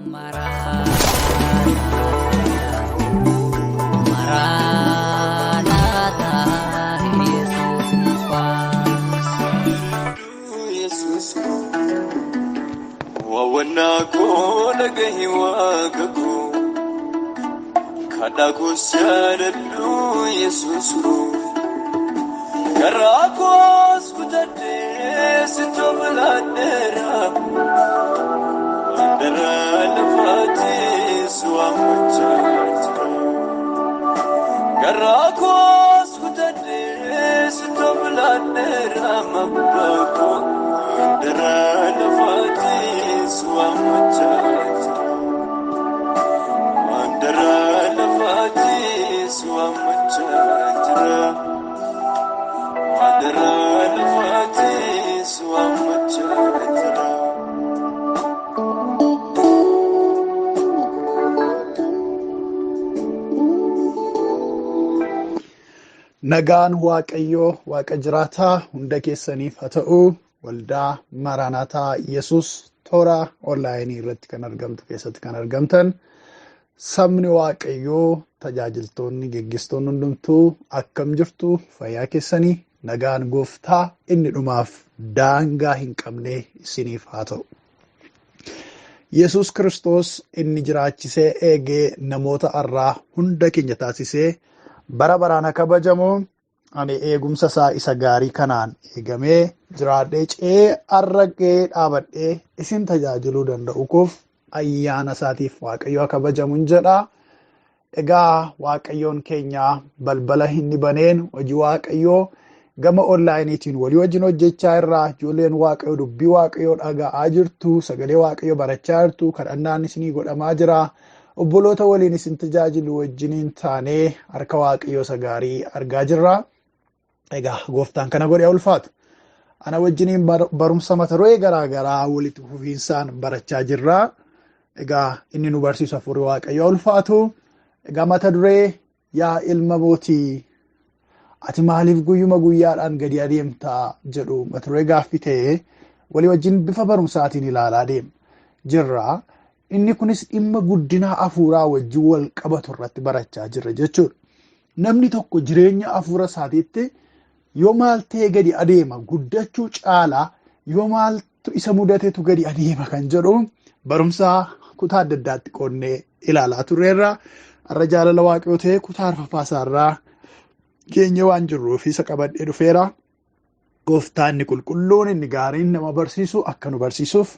Maranatha, Yesus Yesus Wawannaa koo dhagahi waaqa koo kadhaa koos yaadadhu Yesus koo garaa koos kutadhee sitti filadheera handaraa lafaatiis waammachaa jira garaa koos kutadhee sitti filadheera mabbaa koo handaraa lafaatiis waammachaa jira handaraa lafaatiis waammachaa jira handaraa lafaatiis waammachaa jira. Nagaan Waaqayyoo Waaqa jiraataa hunda keessaniif haa ta'u. Waldaa Maranaataa Yesus toora onlaayinii irratti kan argamtu keessatti kan argamtan sabni Waaqayyoo tajaajiltoonni geggeessitoonni hundumtuu akkam jirtu fayyaa keessanii nagaan gooftaa inni dhumaaf daangaa hin qabne isiniif haa ta'u. Yesus Kiristoos inni jiraachisee eegee namoota irraa hunda keenya taasisee bara baraan haa kabajamu. Ani eegumsa isaa isa gaarii kanaan eegamee jiraadhee ce'ee arraqee dhaabadhee isin tajaajiluu danda'u koof ayyaana isaatiif Waaqayyo haa kabajamu jedha. Egaa Waaqayyoon keenya balbala inni baneen hojii Waaqayyoo gama onlaayiniitiin walii wajjin hojjechaa irraa ijoolleen Waaqayyoo dubbii Waaqayyoo dhaga'aa jirtu, sagalee Waaqayyoo barachaa jirtu, kadhannaan isinii godhamaa jira. Obboloota waliin isin tajaajilu wajjiniin taanee harka Waaqayyoo isa gaarii argaa jirra. Egaa gooftaan kana godhee ulfaatu. Ana wajjiniin barumsa mata duree garaa garaa walitti fufiinsaan barachaa jirra. Egaa inni nu barsiisu hafuurri Waaqayyoo ulfaatu. Egaa mata duree yaa ilma mootii ati maaliif guyyuma guyyaadhaan gadi adeemtaa jedhu mata duree gaaffii ta'ee walii wajjin bifa barumsaatiin ilaalaa deema jirra. Inni kunis dhimma guddina hafuuraa wajjin wal qabatu irratti barachaa jirra jechuudha. Namni tokko jireenya hafuura isaatiitti yoo maal ta'e gadi adeema guddachuu caalaa yoo maaltu isa mudatetu gadi adeema kan jedhu barumsa kutaa adda addaatti qoonnee ilaalaa turreerra. Har'a jaalala Waaqayyoo ta'e kutaa arfaffaa isaarraa geenye waan jirruuf isa qabadhee dhufeera. Gooftaan inni qulqulluun inni gaariin nama barsiisu akka nu barsiisuuf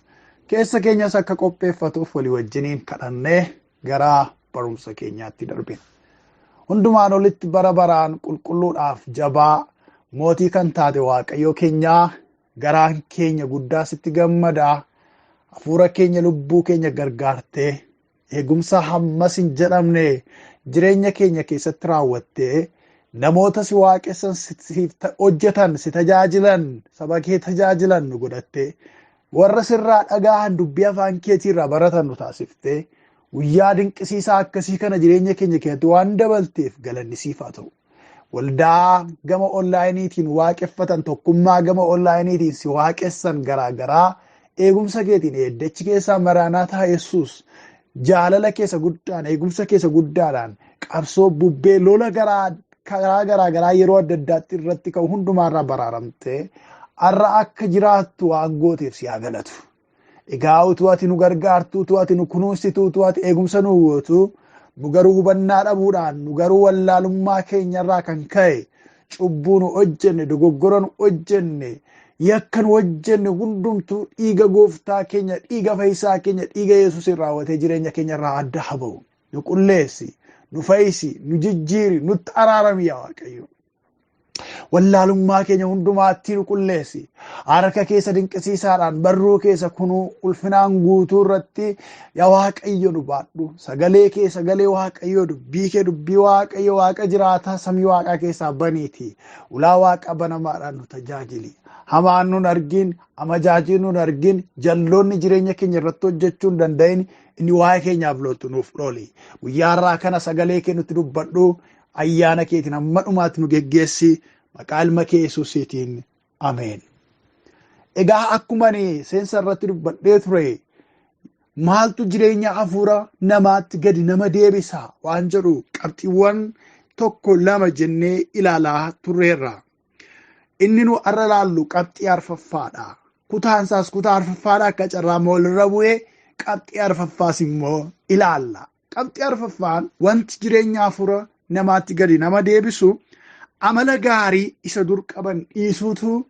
keessa keenyas akka qopheeffatuuf walii wajjiniin kadhannee gara barumsa keenyaatti darbina. Hundumaan olitti bara baraan qulqulluudhaaf jabaa mootii kan taate Waaqayyoo keenyaa garaan keenya guddaa sitti gammadaa hafuura keenya lubbuu keenya gargaartee eegumsa hammas hin jedhamne jireenya keenya keessatti raawwattee namoota si waaqessan siif hojjetan si tajaajilan saba kee tajaajilan nu godhattee warra sirraa dhaga'an dubbii afaan keetiirraa baratan nu taasiftee guyyaa dinqisiisaa akkasii kana jireenya keenya keessatti waan dabalteef galanni siif haa ta'u. Waldaa gama onlaayiniitiin waaqeffatan tokkummaa gama onlaayiniitiin si waaqessan garaagaraa eegumsa keetiin eeddachi keessaa Maraanaataa Yesuus jaalala keessa guddaan eegumsa keessa guddaadhaan qabsoo bubbee lola karaa garaagaraa yeroo adda addaatti irratti ka'u hundumaarraa baraaramtee har'a akka jiraattu waan gooteef si haa galatu. Egaa utuu ati nu gargaartu, utuu ati nu kunuunsitu, utuu ati eegumsa nu gootu, nu garuu hubannaa dhabuudhaan, nu garuu wallaalummaa keenyarraa kan ka'e cubbuu nu hojjenne, dogoggora nu hojjenne, yakka nu hojjenne hundumtuu dhiiga gooftaa keenya, dhiiga fayyisaa keenya, dhiiga Yesuusiin raawwatee jireenya keenyarraa adda haa ba'u. Nu qulleessi, nu fayyisi, nu jijjiiri, nutti araarami yaa Waaqayyo. Wallaalummaa keenya hundumaatti nu qulleessi. Harka keessa dinqisiisaadhaan barruu keessa kunuu ulfinaan guutuu irratti yaa Waaqayyo nu baadhu. Sagalee kee sagalee Waaqayyo dubbii kee dubbii Waaqayyo Waaqa jiraataa samii Waaqaa keessaa baniiti. Ulaa Waaqa banamaadhaan nu tajaajili. Hamaan nun argin, amajaajiin nun argin, jalloonni jireenya keenya irratti hojjechuu hin danda'in inni waa'ee keenyaaf loltu nuuf dhooli. Guyyaa har'aa kana sagalee kee nutti dubbadhu. Ayyaana keetiin hamma dhumaatti nu geggeessi. Maqaa ilma kee Yesuusiitiin ameen. Egaa akkuma ani seensa irratti dubbadhee ture Maaltu jireenya hafuura namaatti gadi nama deebisa waan jedhu qabxiiwwan 1, 2 jennee ilaalaa turreerra. Inni nu har'a ilaallu qabxii arfaffaadha. Kutaan isaas kutaa arfaffaadha, akka carraa walirra bu'ee qabxii arfaffaas immoo ilaalla. Qabxii arfaffaan wanti jireenya hafuura namaatti gadi nama deebisu amala gaarii isa dur qaban dhiisuutu,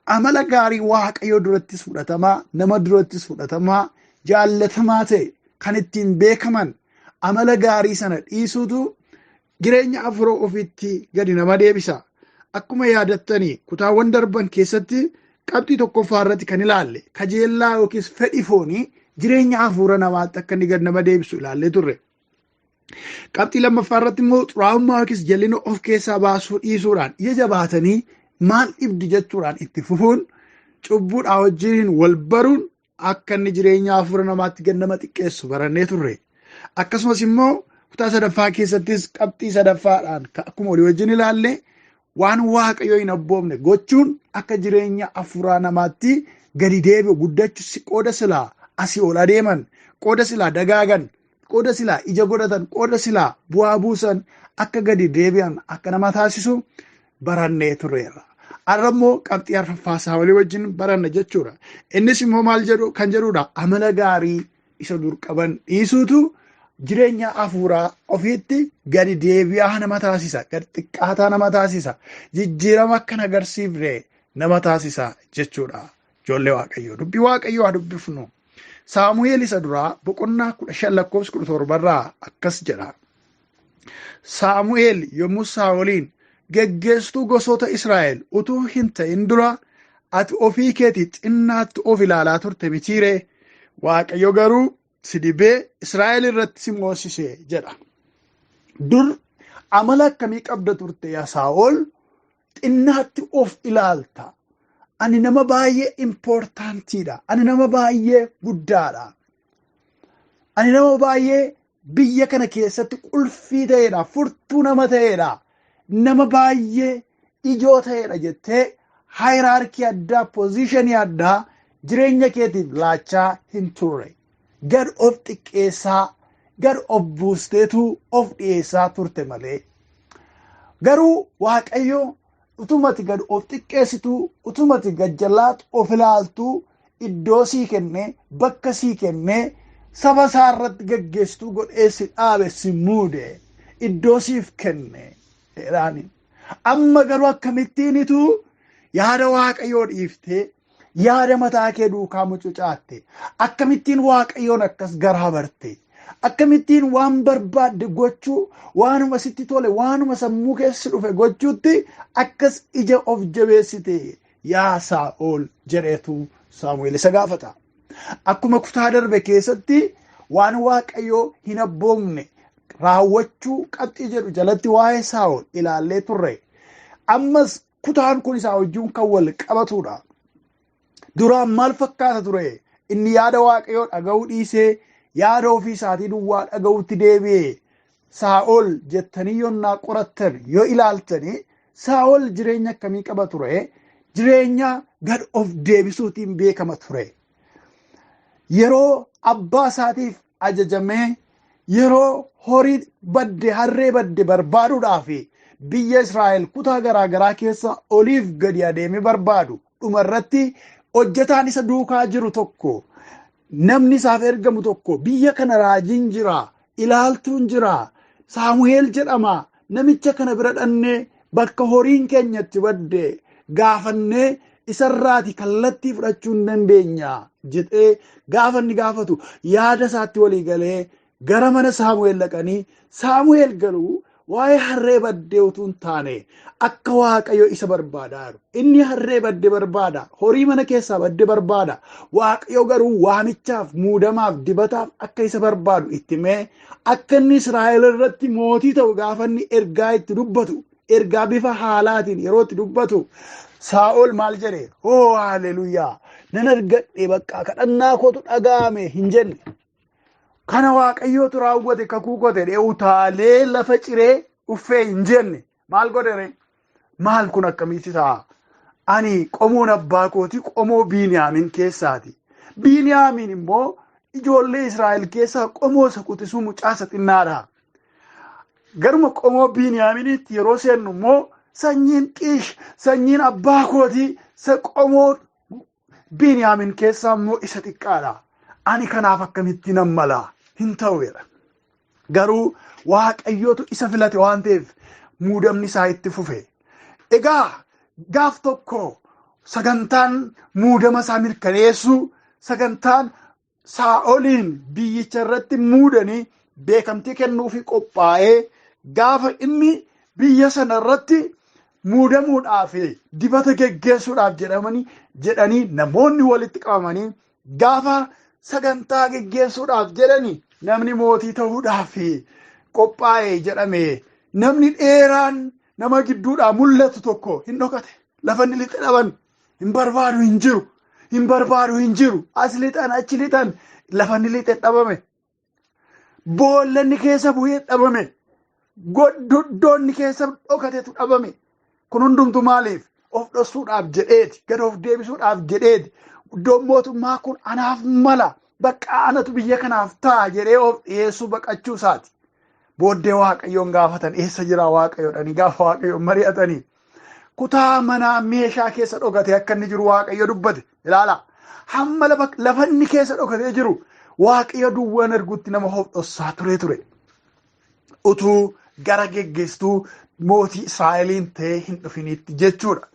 amala gaarii Waaqayyoo durattis fudhatamaa, nama durattis fudhatamaa, jaallatamaa ta'e kan ittiin beekaman amala gaarii sana dhiisuutu jireenya hafuura ofiitti gadi nama deebisa. Akkuma yaadattanii kutaawwan darban keessatti qabxii tokkoffaa irratti kan ilaalle kajeellaa yookiis fedhi foonii jireenya hafuura namaatti akka inni gadi nama deebisu ilaallee turre. Qabxii lammaffaa irratti immoo xuraa'ummaa yookiis jal'ina of keessaa baasuu dhiisuudhaan ija jabaatanii maal dhibdi jechuudhaan itti fufuun cubbuudhaa wajjin wal baruun akka inni jireenya hafuura namaatti gad nama xiqqeessu barannee turre. Akkasumas immoo kutaa sadaffaa keessattis qabxii sadaffaadhaan akkuma walii wajjin ilaalle waan Waaqayyoo hin abboomne gochuun akka jireenya hafuuraa namaatti gadi deebi'u guddachuu, qooda silaa asii ol adeeman, qooda silaa dagaagan, qooda silaa ija godhatan, qooda silaa bu'aa buusan akka gadi deebi'an akka nama taasisu barannee turreerra. Har'a immoo qabxii arfaffaa isaa walii wajjin baranna jechuudha. Innis immoo maal jedhu kan jedhudha, amala gaarii isa dur qaban dhiisuutu jireenya hafuuraa ofiitti gadi deebi'aa nama taasisa, gadi xiqqaataa nama taasisa, jijjiirama akka hin agarsiifne nama taasisa jechuudha. Ijoollee Waaqayyoo, dubbii Waaqayyoo haa dubbifnu. Saamu'eel isa duraa boqonnaa 15 lakkoofsa 17 irraa akkas jedha. Saamu'eel yommuu Saa'oliin geggeessituu gosoota Israa'el utuu hin ta'in dura ati ofii keetii xinnaatti of ilaalaa turte mitiiree? Waaqayyo garuu si dibee Israa'el irratti si moosise jedha. Dur amala akkamii qabda turte yaa Saa'ol? Xinnaatti of ilaalta. Ani nama baay'ee impoortaantiidha. Ani nama baay'ee guddaadha. Ani nama baay'ee biyya kana keessatti qulfii ta'eedha. Furtuu nama ta'eedha. Nama baay'ee ijoo ta'eedha jettee haayiraarkii addaa, poozishinii addaa jireenya keetiif laachaa hin turre. Gad of xiqqeessaa, gad of buusteetu of dhiyeessaa turte malee. Garuu Waaqayyo utumati gad of xiqqeessitu, utumati gajjallaatti of ilaaltu iddoo sii kennee, bakka sii kennee, saba isaa irratti gaggeessituu godhee si dhaabe, si muude, iddoo siif kenne jedhaani. Amma garuu akkamittiinitu yaada Waaqayyoo dhiiftee yaada mataa kee duukaa mucucaatte? Akkamittiin Waaqayyoon akkas garaa barte? Akkamittiin waan barbaadde gochuu, waanuma sitti tole, waanuma sammuu keessa dhufe gochuutti akkas ija of jabeessite yaa Saa'ol jedheetu Saamu'eel isa gaafata. Akkuma kutaa darbe keessatti waan Waaqayyoo hin abboomne raawwachuu qabxii jedhu jalatti waa'ee Saa'ol ilaallee turre. Ammas kutaan kun isaa wajjin kan wal qabatudha. Duraan maal fakkaata ture? Inni yaada Waaqayyoo dhaga'uu dhiisee yaada ofii isaatii duwwaa dhaga'uutti deebi'e. Saa'ol jettanii yonnaa qorattan yoo ilaaltanii Saa'ol jireenya akkamii qaba ture? Jireenya gad of deebisuutiin beekama ture. Yeroo abbaa isaatiif ajajamee yeroo horii badde, harree badde barbaaduudhaaf biyya Israa'el kutaa garaa garaa keessa oliif gadi adeemee barbaadu, dhumarratti hojjetaan isa duukaa jiru tokko, namni isaaf ergamu tokko, biyya kana raajiin jira, ilaaltuun jira, Saamu'eel jedhama, namicha kana bira dhannee bakka horiin keenyatti badde gaafannee isarraati kallattii fudhachuu hin dandeenya jedhee gaafa inni gaafatu yaada isaatti walii galee gara mana Saamu'eel dhaqanii, Saamu'eel garuu waa'ee harree baddee utuu hin taane akka Waaqayyo isa barbaadaa jiru. Inni harree badde barbaada, horii mana keessaa badde barbaada. Waaqayyo garuu waamichaaf, muudamaaf, dibataaf akka isa barbaadu itti himee akka inni Israa'el irratti mootii ta'u gaafa inni ergaa itti dubbatu, ergaa bifa haalaatiin yeroo itti dubbatu, Saa'ol maal jedhe? Hoo haaleluyyaa! Nan argadhe, bakka kadhannaa kootu dhaga'ame hin jenne. Kana Waaqayyootu raawwate, kakuu kote dhee utaalee lafa ciree uffee hin jenne. Maal godhere? Maal kun akkamitti ta'a? Ani qomoon abbaa kooti qomoo Biiniyaamin keessaati. Biiniyaamin immoo ijoollee Israa'el keessaa qomoo isa quxisuu mucaa isa xinnaadha. Garuma qomoo Biiniyaaminitti yeroo seennu immoo sanyiin Qiish, sanyiin abbaa kootii isa qomoo Biiniyaamin keessaa immoo isa xiqqaadha. Ani kanaaf akkamitti nan mala? Hin ta'u jedha. Garuu Waaqayyootu isa filate waan ta'eef muudamni isaa itti fufe. Egaa gaaf tokko sagantaan muudama isaa mirkaneessu, sagantaan Saa'oliin biyyicha irratti muudanii beekamtii kennuufi qophaa'ee, gaafa inni biyya sana irratti muudamuudhaaf dibata geggeessuudhaaf jedhamanii jedhanii namoonni walitti qabamanii gaafa sagantaa geggeessuudhaaf jedhanii, namni mootii ta'uudhaaf qophaa'e jedhame, namni dheeraan nama gidduudhaa mul'atu tokko hin dhokate. Lafa inni lixe dhaban, hin barbaadu hin jiru, hin barbaadu hin jiru. As lixan, achi lixan, lafa inni lixe dhabame. Boolla inni keessa bu'ee dhabame. Iddoonni keessa dhokatetu dhabame. Kun hundumtu maaliif? Of dhoksuudhaaf jedheeti, gad of deebisuudhaaf jedheeti. Iddoon mootummaa kun anaaf mala, bakka anatu biyya kanaaf ta'a jedhee of dhiyeessuu baqachuu isaati. Booddee Waaqayyoon gaafatan, eessa jira Waaqayyoodhani gaafa Waaqayyoon mari'atanii, kutaa manaa meeshaa keessa dhokatee akka inni jiru Waaqayyo dubbate. Ilaala, hamma lafa inni keessa dhokatee jiru Waaqayyo duwwaan argutti nama of dhossaa ture. Utuu gara geggeessituu mootii Israa'eliin ta'ee hin dhufinitti jechuudha.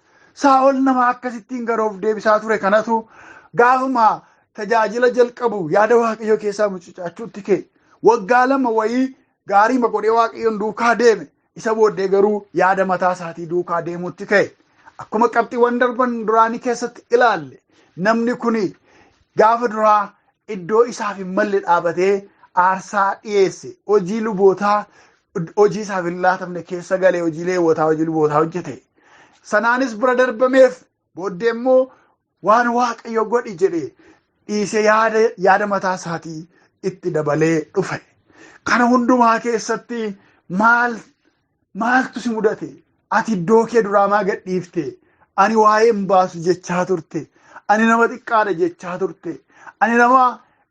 Saa'ol nama akkasittiin gara of deebisaa ture kanatu gaafuma tajaajila jalqabu yaada Waaqayyo keessaa mucucaachuutti ka'e. Waggaa 2 wayii gaarii godhee Waaqayyoon duukaa deeme. Isa booddee garuu yaada mataa isaatii duukaa deemuutti ka'e. Akkuma qabxiiwwan darban duraanii keessatti ilaalle, namni kuni gaafa duraa iddoo isaaf hin malle dhaabatee aarsaa dhiyeesse. Hojii lubootaa, hojii isaaf hin laatamne keessa galee hojii leewwataa, hojii lubootaa hojjete. Sanaanis bira darbameef. Booddee immoo waan Waaqayyo godhi jedhe dhiisee yaada mataa isaatii itti dabalee dhufe. Kana hundumaa keessatti maaltu si mudate? Ati iddoo kee duraa maa gadhiifte? Ani waa'ee hin baasu jechaa turte. Ani nama xiqqaadha jechaa turte. Ani nama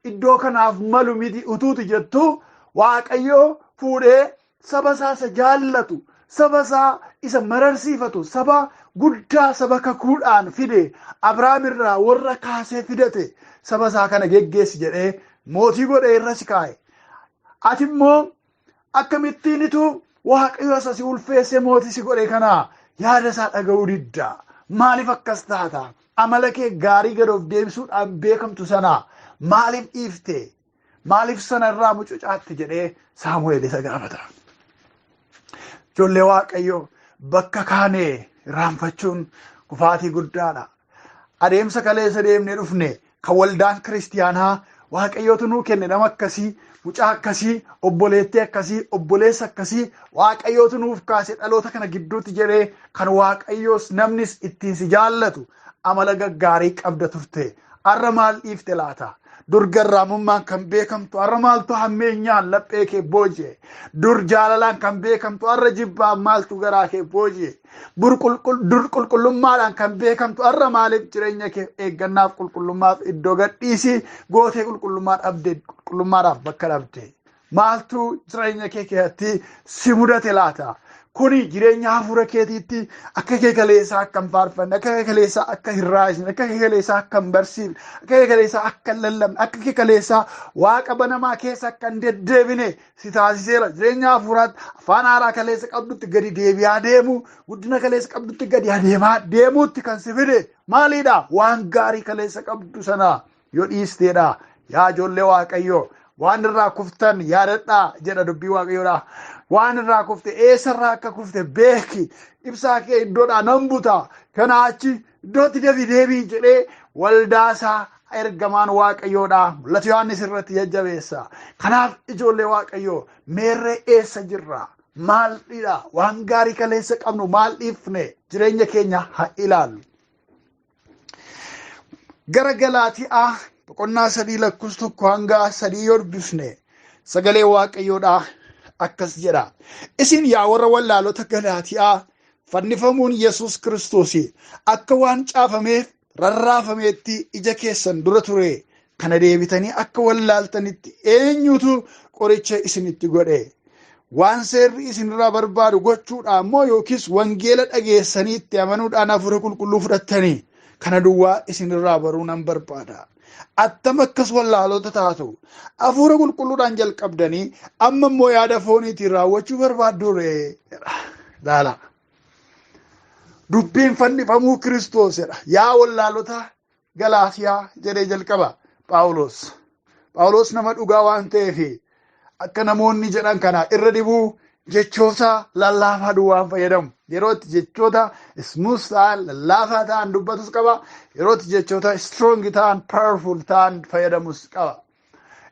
iddoo kanaaf malu miti utuuti jettu, Waaqayyo fuudhee saba isaa isa jaallatu, saba isaa isa mararsiifatu, saba guddaa, saba kakuudhaan fide, Abrahaam irraa warra kaasee fidate, saba isaa kana geggeessi jedhee mootii godhee irra si kaa'e. Ati immoo akkamittiinitu Waaqayyo isa si ulfeessee mootii si godhe kana yaada isaa dhaga'uu didda? Maaliif akkas taata? Amala kee gaarii gad of deebisuudhaan beekamtu sana maaliif dhiifte? Maaliif sana irraa mucucaatte jedhee Saamu'eel isa gaafata. Ijoollee Waaqayyoo, bakka kaanee irraanfachuun kufaatii guddaadha. Adeemsa kaleessa deemnee dhufne kan waldaan kiristiyaanaa Waaqayyootu nuu kenne, nama akkasii, mucaa akkasii, obboleettii akkasii, obboleessa akkasii Waaqayyootu nuuf kaase dhaloota kana gidduutti jedhee kan Waaqayyoos namnis ittiin si jaallatu amala gaggaarii qabda turte. Har'a maal dhiifte laata? Dur garraamummaan kan beekamtu har'a maaltu hammeenyaan laphee kee booji'e? Dur jaalalaan kan beekamtu har'a jibbaan maaltu garaa kee booji'e? Dur qulqullummaadhaan kan beekamtu har'a maaliif jireenya kee eeggannaaf qulqullummaaf iddoo gadhiisii gootee qulqullummaa dhabde, qulqullummaadhaaf bakka dhabde? Maaltu jireenya kee keessatti si mudate laata? Kuni jireenya hafuura keetiitti akka kee kaleessaa akka hin faarfanne, akka kee kaleessaa akka hin raajne, akka kee kaleessaa akka hin barsiifne, akka kee kaleessaa akka hin lallabne, akka kee kaleessaa Waaqa banamaa keessa akka hin deddeebine si taasiseera. Jireenya hafuuraatti afaan haaraa kaleessa qabdutti gadi deebi'aa deemu, guddina kaleessa qabdutti gadi adeemaa deemuutti kan si fide maalidha? Waan gaarii kaleessa qabdu sana yoo dhiisteedha. Yaa ijoollee Waaqayyoo, waan irraa kuftan yaadadhaa jedha dubbii Waaqayyoodha. Waan irraa kufte, eessarraa akka kufte beeki. Ibsaa kee iddoodhaa nan buta. Kanaa achi iddootti deebii deebii jedhee waldaa isaa ergamaan Waaqayyoodha. Mul'ata Yohaannis irratti jajjabeessa. Kanaaf ijoollee Waaqayyoo, meerree eessa jirra? Maal dhiidha? Waan gaarii kaleessa qabnu maal dhiifne? Jireenya keenya haa ilaallu. Gara Galaatiyaa boqonnaa 3 lakkoofsa 1 hanga 3 yoo dubbifne, sagalee Waaqayyoodha akkas jedha. Isin yaa warra wallaalota Galaatiyaa, fannifamuun Yesuus Kiristoos akka waan caafameef rarraafameetti ija keessan dura ture. Kana deebitanii akka wallaaltanitti eenyutu qoricha isinitti godhe? Waan seerri isinirraa barbaadu gochuudhaan moo yookiis wangeela dhageessanii itti amanuudhaan hafuura qulqulluu fudhattanii? Kana duwwaa isinirraa baruu nan barbaada. Attam akkas wallaalota taatu? Hafuura qulqulluudhaan jalqabdanii amma immoo yaada fooniitiin raawwachuu barbaaddu ree? Laala. Dubbiin fannifamuu Kiristoos jedha. Yaa wallaalota Galaatiyaa jedhee jalqaba Phaawulos. Phaawulos nama dhugaa waan ta'eef akka namoonni jedhan kana irra dibuu jechoota lallaafaa duwwaan fayyadamu. Yeroo itti jechoota smooth ta'an, lallaafaa ta'an dubbatus qaba. Yeroo itti jechoota strong ta'an, powerful ta'an fayyadamus qaba.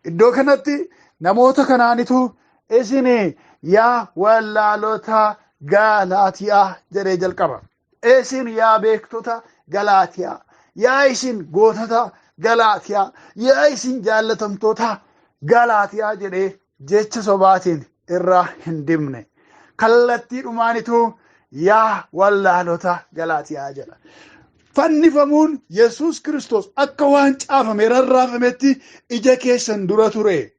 Iddoo kanatti namoota kanaanitu isin yaa wallaalota Galaatiyaa jedhee jalqaba. Isin yaa beektota Galaatiyaa, yaa isin gootota Galaatiyaa, yaa isin jaallatamtoota Galaatiyaa jedhee jecha sobaatiin irraa hin dibne. Kallattii dhumaanitu yaa wallaalota Galaatiyaa jedha. Fannifamuun Yesuus Kiristoos akka waan caafame rarraafametti ija keessan dura ture.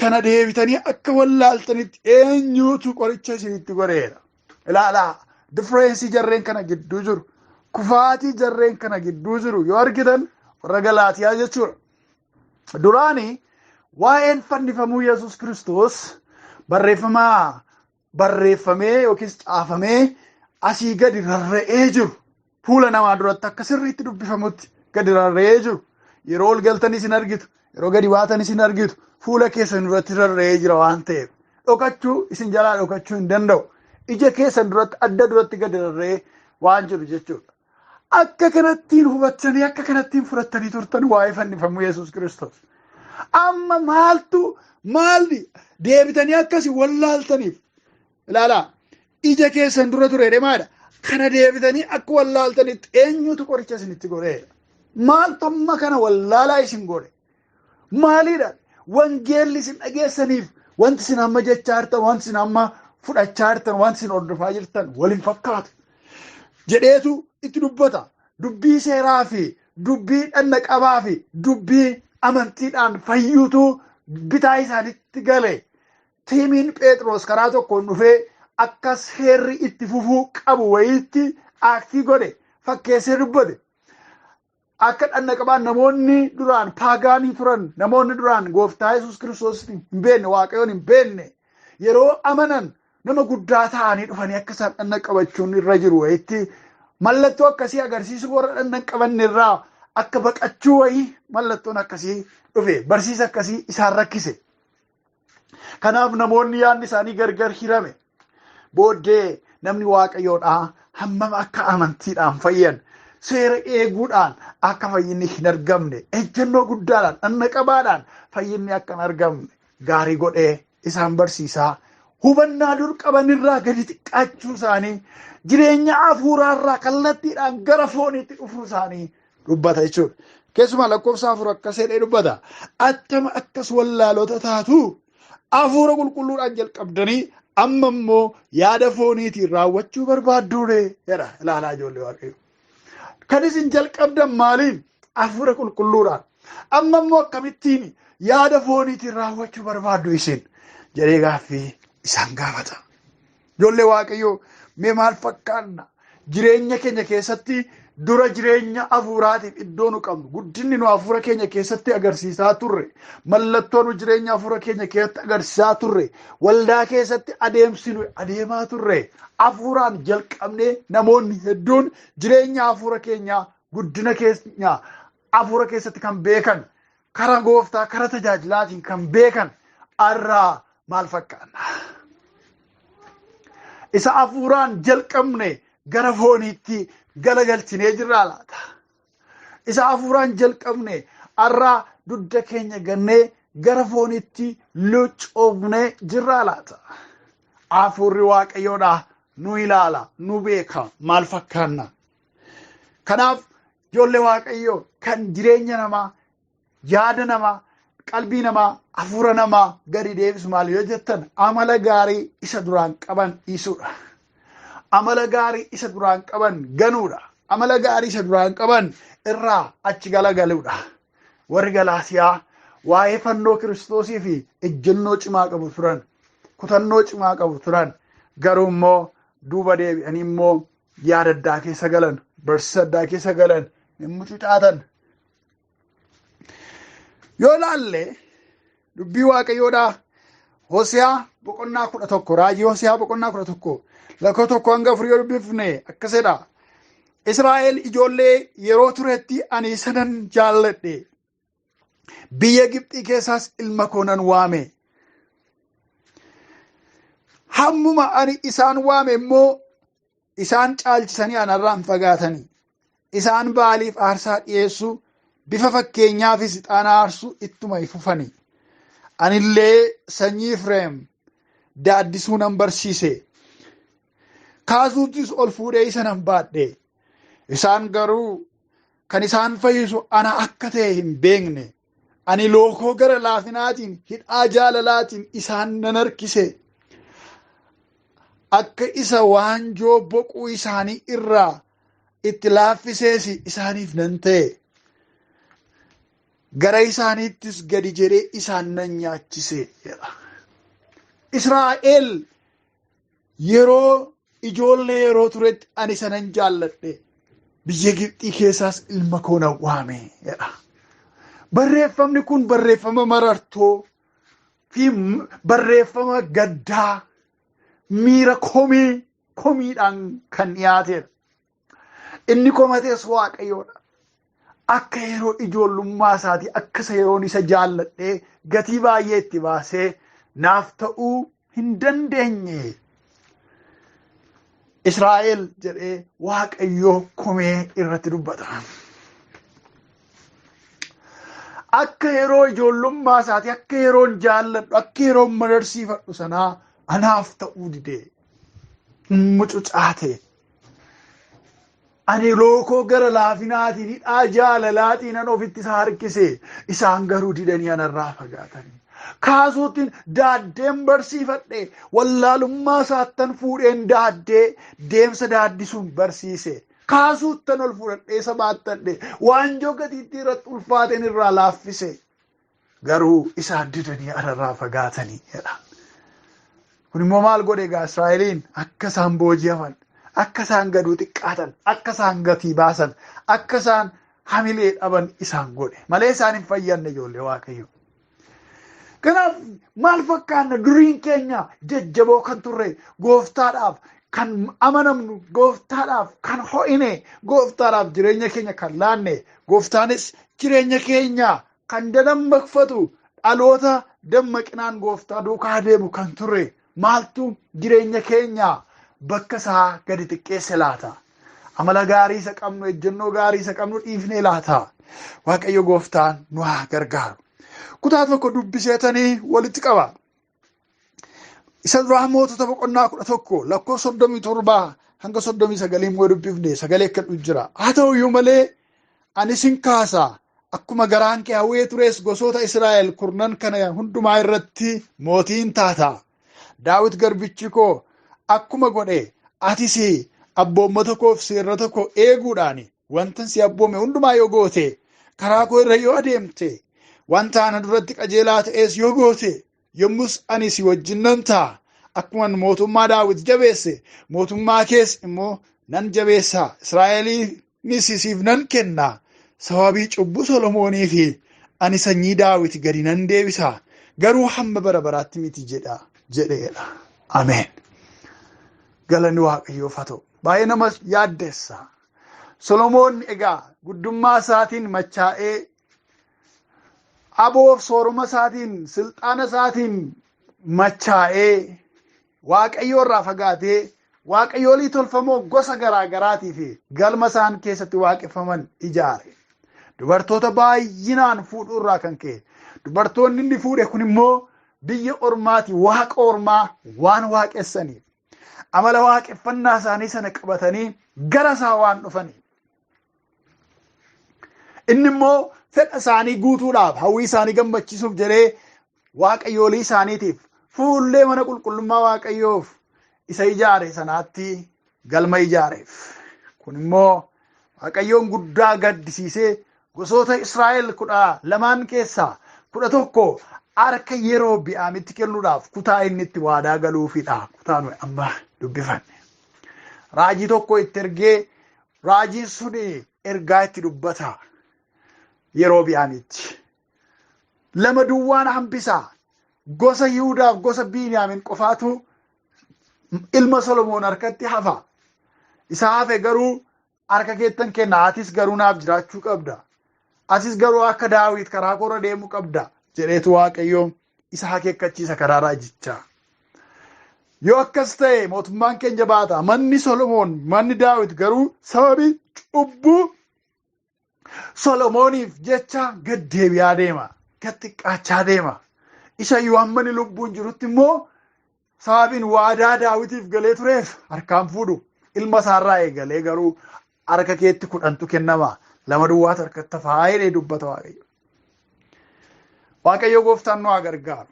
Kana deebitanii akka wallaaltanitti eenyuutu qoricha isinitti godheera? Ilaalaa, difference jarreen kana gidduu jiru, kufaatii jarreen kana gidduu jiru yoo argitan, warra Galaatiyaa jechuudha. Duraani waa'een fannifamuu Yesuus Kiristoos barreeffamaa barreeffamee yookiis caafamee asii gadi rarra'ee jiru, fuula namaa duratti akka sirriitti dubbifamutti gadi rarra'ee jiru. Yeroo ol galtanis hin argitu, yeroo gadi baatanis hin argitu, fuula keessan duratti rarra'ee jira waan ta'eef dhokachuu isin jalaa dhokachuu hin danda'u. Ija keessan duratti adda duratti gadi rarra'ee waan jiru jechuudha. Akka kanattiin hubattanii, akka kanattiin fudhattanii turtan waa'ee fannifamuu Yesuus Kiristoos. Amma maaltu maalli deebitanii akkasi wallaaltaniif? Ilaalaa, ija keessan dura ture deemaadha. Kana deebitanii akka wallaaltanitti eenyutu qoricha isinitti godheedha? Maaltu amma kana wallaalaa isin godhe? Maaliidha? Wangeelli isin dhageessaniif wanti isin amma jechaa jirtan, wanti isin amma fudhachaa jirtan, wanti isin hordofaa jirtan wal hin fakkaatu jedheetu itti dubbata. Dubbii seeraa fi dubbii dhanna qabaa fi dubbii amantiidhaan fayyuutu bitaa isaanitti gale. Tiimiin Phexros karaa tokkoon dhufee akka seerri itti fufuu qabu wayiitti act godhe, fakkeessee dubbate. Akka dhanna qabaan namoonni duraan pagan turan, namoonni duraan gooftaa Yesuus Kiristoos hin beekne, Waaqayyoon hin beekne, yeroo amanan nama guddaa ta'anii dhufanii akka isaan dhanna qabachuun irra jiru wayiitti mallattoo akkasii agarsiisu, warra dhanna hin qabanne irraa akka baqachuu wayii mallattoon akkasii dhufe, barsiisa akkasii isaan rakkise. Kanaaf namoonni yaadni isaanii gargar hirame. Booddee namni Waaqayyoodhaa hammam akka amantiidhaan fayyan, seera eeguudhaan akka fayyinni hin argamne, ejjennoo guddaadhaan dhanna qabaadhaan fayyinni akka hin argamne gaarii godhee isaan barsiisaa, hubannaa dur qabanirraa gadi xiqqaachuu isaanii, jireenya hafuuraarraa kallattiidhaan gara fooniitti dhufuu isaanii dubbata jechuudha. Keessumaa lakkoofsa 4 akkas jedhee dubbata. Attama akkas wallaalota taatu? Hafuura qulqulluudhaan jalqabdanii amma immoo yaada fooniitiin raawwachuu barbaadduure jedha. Ilaalaa, ijoollee Waaqayyo. Kan isin jalqabdan maaliin? Hafuura qulqulluudhaan. Amma immoo akkamittiin yaada fooniitiin raawwachuu barbaaddu isin jedhee gaaffii isaan gaafata. Ijoollee Waaqayyoo, mee maal fakkaanna? Jireenya keenya keessatti dura jireenya hafuuraatiif iddoo nu qabnu, guddinni nu hafuura keenya keessatti agarsiisaa turre, mallattoo nu jireenya hafuura keenya keessatti agarsiisaa turre, waldaa keessatti adeemsi nu adeemaa turre, hafuuraan jalqabnee namoonni hedduun jireenya hafuura keenyaa, guddina keenya hafuura keessatti kan beekan, karaa gooftaa, karaa tajaajilaatiin kan beekan, har'aa maal fakkaanna? Isa hafuuraan jalqabne gara fooniitti galagalchinee jirraa laata? Isa hafuuraan jalqabne har'aa dugda keenya gannee gara fooniitti luccoofnee jirraa laata? Hafuurri Waaqayyoodha nu ilaala, nu beeka maal fakkaanna. Kanaaf ijoollee Waaqayyoo, kan jireenya namaa, yaada namaa, qalbii namaa, hafuura namaa gadi deebisu maal yoo jettan, amala gaarii isa duraan qaban dhiisuudha. Amala gaarii isa duraan qaban ganuudha. Amala gaarii isa duraan qaban irraa achi galagaluudha. Warri Galaasiyaa waa'ee fannoo Kiristoosii fi ejjennoo cimaa qabu turan, kutannoo cimaa qabu turan. Garuu immoo duuba deebi'anii immoo yaada addaa keessa galan, barsiisa addaa keessa galan, hin mucucaatan. Yoo laalle dubbii Waaqayyoodhaa Hosiyaa boqonnaa 11, raajii Hosiyaa boqonnaa 11 lakkoofsa 1 hanga 4 yoo dubbifne akkasidha. Israa'el ijoollee yeroo turetti ani isa nan jaalladhe. Biyya Gibxii keessaas ilma koo nan waame. Hammuma ani isaan waame immoo isaan caalchisanii anarraan fagaatanii. Isaan Baaliif aarsaa dhiyeessuu, bifa fakkeenyaafis ixaana aarsuu ittuma fufanii. Anillee sanyii Efreem daaddisuu nan barsiise. Kaasuuttis ol fuudhee isa nan baadhe. Isaan garuu kan isaan fayyisu ana akka ta'e hin beekne. Ani lookoo gara laafinaatiin, hidhaa jaalalaatiin isaan nan harkise. Akka isa waanjoo boquu isaanii irraa itti laaffisees isaaniif nan ta'e. Gara isaaniittis gadi jedhee isaan nan nyaachise jedha. Israa'el yeroo ijoollee yeroo turetti ani isa nan jaalladhe. Biyya Gibxii keessaas ilma koo nan waame jedha. Barreeffamni kun barreeffama marartoo fi barreeffama gaddaa, miira komii komiidhaan kan dhiyaatedha. Inni komatees Waaqayyoodha. Akka yeroo ijoollummaa isaatii, akka isa yeroon isa jaalladhee gatii baay'ee itti baasee naaf ta'uu hin dandeenye. Israa'el jedhee Waaqayyoo komee irratti dubbata. Akka yeroo ijoollummaa isaatii, akka yeroon jaalladhu, akka yeroon mararsiifadhu sanaa anaaf ta'uu didee mucucaate. Ani lookoo gara laafinaatiin, hidhaa jaalalaatiin an ofitti isa harkise. Isaan garuu didanii anarraa fagaatanii. Kaasuutiin daaddeen barsiifadhe, wallaalummaa isaattan fuudheen daaddee deemsa daaddisuun barsiise. Kaasuuttan ol fudhadhee isa baattadhe, waanjoo gatiittii irratti ulfaateen irraa laaffise. Garuu isaan didanii anarraa fagaatanii jedha. Kun immoo maal godhe egaa? Israa'eliin akka isaan booji'aman, akka isaan gaduu xiqqaatan, akka isaan gatii baasan, akka isaan hamilee dhaban isaan godhe malee isaan hin fayyanne, ijoollee Waaqayyo. Kanaaf maal fakkaanna? Duriin keenya jajjaboo kan turre, gooftaadhaaf kan amanamnu, gooftaadhaaf kan ho'ine, gooftaadhaaf jireenya keenya kan laanne, gooftaanis jireenya keenya kan dadammaqfatu, dhaloota dammaqinaan gooftaa duukaa deemu kan turre, maaltu jireenya keenya bakka isaa gadi xiqqeesse laata? Amala gaarii isa qabnu, ejjennoo gaarii isa qabnu dhiifnee laata? Waaqayyo gooftaan nu haa gargaaru. Kutaa tokko dubbiseetanii walitti qaba. Isa duraa Mootota boqonnaa 11 lakkoofsa 37 hanga 39 immoo dubbifne sagalee akka jira. Haa ta'u iyyuu malee ani sin kaasa, akkuma garaan kee hawwee tures gosoota Israa'el kurnan kana hundumaa irratti mootiin taata. Daawit garbichi koo akkuma godhe atis abboommota koof seerrata koo eeguudhaan wanta si abboome hundumaa yoo goote, karaa koo irra yoo adeemte, wanta ana duratti qajeelaa ta'es yoo goote, yommus ani si wajjin nan ta'a. Akkuma mootummaa Daawit jabeesse mootummaa kees immoo nan jabeessa, Israa'eliinis siif nan kenna. Sababii cubbuu Solomoonii fi ani sanyii Daawit gadi nan deebisa, garuu hamma bara baraatti miti jedha jedheedha. Ameen. Galanni Waaqayyoof haa ta'u. Baay'ee nama yaaddessa. Solomoon egaa guddummaa isaatiin machaa'ee, aboof sooruma isaatiin, silxaana isaatiin machaa'ee, Waaqayyoo irraa fagaatee, waaqayyoolii tolfamoo gosa garaa garaatii fi galma isaan keessatti waaqeffaman ijaare. Dubartoota baay'inaan fuudhuu irraa kan ka'e, dubartoonni inni fuudhe kun immoo biyya ormaati waaqa ormaa waan waaqessaniif, amala waaqeffannaa isaanii sana qabatanii gara isaa waan dhufaniif, inni immoo fedha isaanii guutuudhaaf, hawwii isaanii gammachiisuuf jedhee waaqayyoolii isaaniitiif fuullee mana qulqullummaa Waaqayyoof isa ijaare sanaatti galma ijaareef. Kun immoo Waaqayyoon guddaa gaddisiisee. Gosoota Israa'el 12 keessaa 11 harka Yerobi'aamitti kennuudhaaf kutaa inni itti waadaa galuufidha. Kutaa nuyi amma dubbifanne. Raajii tokko itti ergee raajiin sun ergaa itti dubbata Yerobi'aamitti. 2 duwwaan hambisaa. Gosa Yihudaaf gosa Biiniyaamin qofaatu ilma Solomoon harkatti hafa. Isa hafe garuu harka keettan kenna. Atis garuu naaf jiraachuu qabda. Atis garuu akka Daawit karaa koorra deemuu qabda jedheetu Waaqayyo isa akeekkachiisa karaa raajichaa. Yoo akkas ta'e mootummaan keenya baata. Manni Solomoon, manni Daawit garuu sababii cubbuu Solomooniif jecha gad deebi'aa deema. Gad xiqqaachaa deema. Isa iyyuu hamma inni lubbuun jirutti immoo sababiin waadaa Daawitiif galee tureef harkaan fuudhu. Ilma isaarraa eegalee garuu harka keetti 10tu kennama. 2 duwwaatu harkatti hafaa jedhee dubbata Waaqayyo. Waaqayyo gooftaan nu haa gargaaru.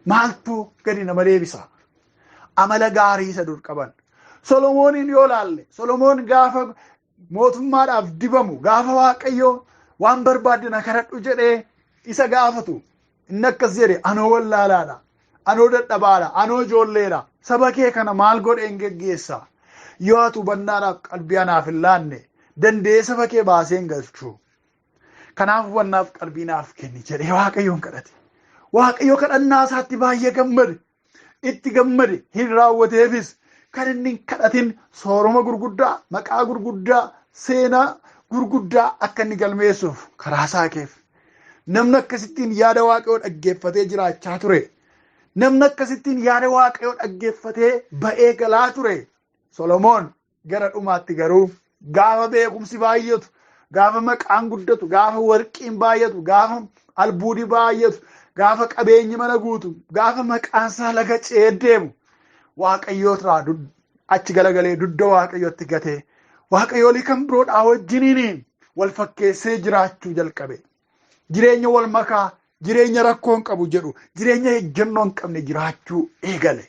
Maaltu gadi nama deebisa? Amala gaarii isa dur qaban. Solomooniin yoo laalle, Solomoon gaafa mootummaadhaaf dibamu, gaafa Waaqayyo waan barbaadde na kadhadhu jedhee isa gaafatu, inni akkas jedhe, anoo wallaalaadha, anoo dadhabaadha, anoo ijoolleedha, saba kee kana maal godheen geggeessa? Yoo ati hubannaadhaaf qalbii anaaf hin laanne, danda'ee saba kee baasee hin galchu. Kanaaf hubannaaf qalbii naaf kenni jedhee Waaqayyoon kadhate. Waaqayyo kadhannaa isaatti baay'ee gammade. Itti gammade, hin raawwateefis. Kan inni hin kadhatin sooroma gurguddaa, maqaa gurguddaa, seenaa gurguddaa akka inni galmeessuuf karaa isaa keef. Namni akkasittiin yaada Waaqayyoo dhaggeeffatee jiraachaa ture. Namni akkasittiin yaada Waaqayyoo dhaggeeffatee ba'ee galaa ture. Solomoon gara dhumaatti garuu gaafa beekumsi baay'atu, gaafa maqaan guddatu, gaafa warqiin baay'atu, gaafa albuudi baay'atu, gaafa qabeenyi mana guutu, gaafa maqaan isaa laga ce'ee deemu, Waaqayyoo irraa achi galagalee dugda Waaqayyootti gatee Waaqayyoolii kan biroodhaa wajjiniin wal fakkeessee jiraachuu jalqabe. Jireenya wal makaa, jireenya rakkoo hin qabu jedhu, jireenya ejjennoo hin qabne jiraachuu eegale.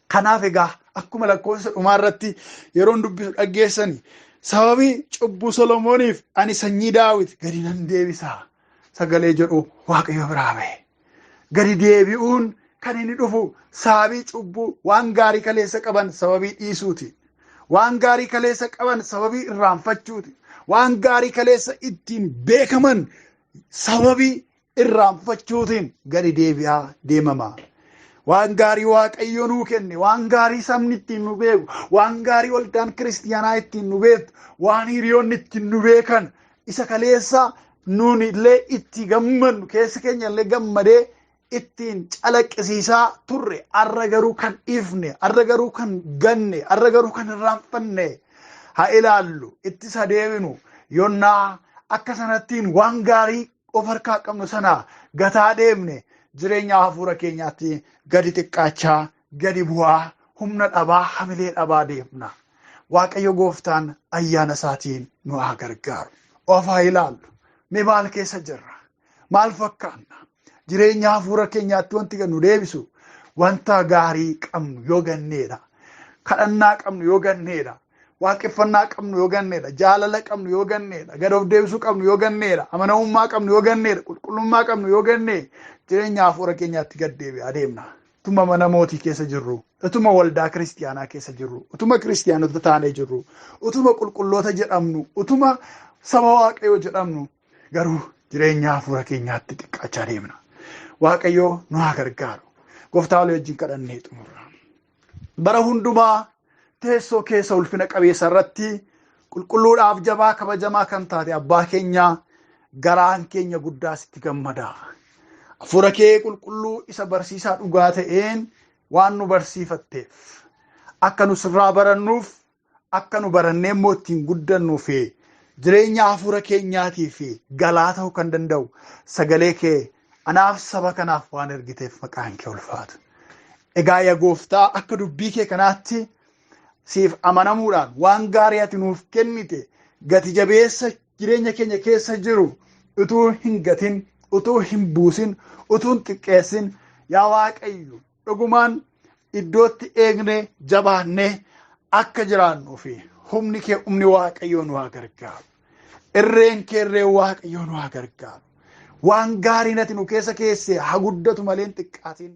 Kanaaf egaa akkuma lakkoofsa dhumaa irratti yeroon dubbisu dhaggeessani, sababii cubbuu Solomooniif ani sanyii Daawit gadi nan deebisa sagalee jedhu Waaqayyo biraa ba'e. Gadi deebi'uun kan inni dhufu sababii cubbuu waan gaarii kaleessa qaban sababii dhiisuuti. Waan gaarii kaleessa qaban sababii irraanfachuuti. Waan gaarii kaleessa ittiin beekaman sababii irraanfachuutiin gadi deebi'aa deemama. Waan gaarii Waaqayyo nuu kenne, waan gaarii sabni ittiin nu beeku, waan gaarii waldaan kiristiyaanaa ittiin nu beektu, waan hiriyoonni ittiin nu beekan, isa kaleessa nuun illee itti gammannu, keessa keenya illee gammadee ittiin calaqqisiisaa turre, har'a garuu kan dhiifne, har'a garuu kan ganne, har'a garuu kan irraanfanne haa ilaallu, ittis haa deebinu. Yonnaa akka sanattiin waan gaarii of harkaa qabnu sana gataa deemne, jireenya hafuura keenyaatti gadi xiqqaachaa, gadi bu'aa, humna dhabaa, hamilee dhabaa deemna. Waaqayyo gooftaan ayyaana isaatiin nu haa gargaaru. Of haa ilaallu. Mee maal keessa jirra? Maal fakkaanna? Jireenya hafuura keenyaatti wanti nu deebisu wanta gaarii qabnu yoo ganneedha. Kadhannaa qabnu yoo ganneedha. Waaqeffannaa qabnu yoo ganneedha. Jaalala qabnu yoo ganneedha. Gad of deebisuu qabnu yoo ganneedha. Amanamummaa qabnu yoo ganneedha. Qulqullummaa qabnu yoo ganne jireenya hafuura keenyaatti gad deebi'aa deemna. Utuma mana mootii keessa jirru, utuma waldaa kiristiyaanaa keessa jirru, utuma kiristiyaanota taanee jirru, utuma qulqulloota jedhamnu, utuma saba Waaqayyoo jedhamnu garuu jireenya hafuura keenyaatti xiqqaachaa deemna. Waaqayyoo nu haa gargaaru. Gooftaa walii wajjin kadhannee xumurra. Bara hundumaa teessoo keessa ulfina qabeessa irratti qulqulluudhaaf jabaa kabajamaa kan taate abbaa keenyaa, garaan keenya guddaa sitti gammada. Hafuura kee qulqulluu isa barsiisaa dhugaa ta'een waan nu barsiifatteef, akka nu sirraa barannuuf, akka nu barannee immoo ittiin guddannuu fi jireenya hafuura keenyaatii fi galaa ta'uu kan danda'u sagalee kee anaaf saba kanaaf waan ergiteef maqaan kee ulfaatu. Egaa yaa gooftaa, akka dubbii kee kanaatti siif amanamuudhaan waan gaarii ati nuuf kennite gati jabeessa jireenya keenya keessa jiru utuu hin gatin, utuu hin buusin, utuu hin xiqqeessin, yaa Waaqayyo dhugumaan iddootti eegne jabaannee akka jiraannuu fi humni kee humni Waaqayyoo nu haa gargaaru. Irreen kee irreen Waaqayyoo nu haa gargaaru. Waan gaariin ati nu keessa keesse haa guddatu malee hin xiqqaatin.